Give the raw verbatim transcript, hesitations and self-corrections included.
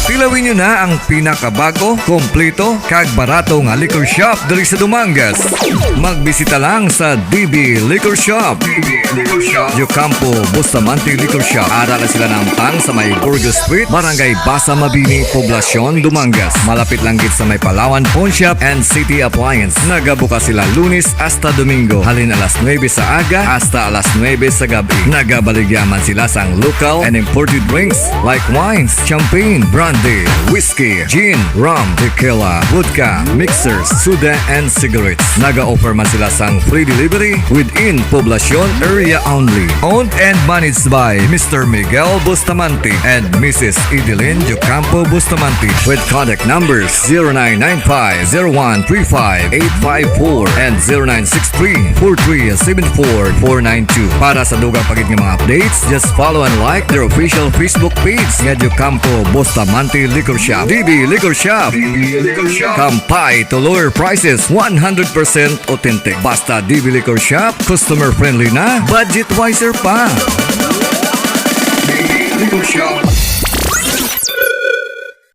Tilawin nyo na ang pinakabag-o, kompleto, kag barato nga liquor shop diri sa Dumangas. Magbisita lang sa D B Liquor Shop. D B Liquor Shop. Yucampo, Bustamante Liquor Shop. Ara lang sila nahamtang sa may Burgos Street, Barangay Basa Mabini, Poblacion, Dumangas. Malapit lang gid sa may Palawan Pawn Shop and City Appliance. Nagabukas sila Lunes hasta Domingo, halin alas nuebe sa aga hasta alas nuebe sa gab-i. Nagabaligya man sila sang local and imported drinks like wines, champagne, brandy, whiskey, gin, rum, tequila, vodka, mixers, soda, and cigarettes. Naga-offer man sila sang free delivery within Poblacion area only. Owned and managed by Mister Miguel Bustamante and Missus Edeline Ducampo Bustamante, with contact numbers zero nine nine five zero one three five eight five four and zero nine six three four three seven four four nine two. Para sa dugang pa gid nga mga updates, just follow and like their official Facebook page nga Ducampo Bustamante Liquor Shop. D B Liquor Shop. D B Liquor Shop. Kampay to lower prices, one hundred percent authentic. Basta D B Liquor Shop, customer friendly na, budget wiser pa. D B Liquor Shop.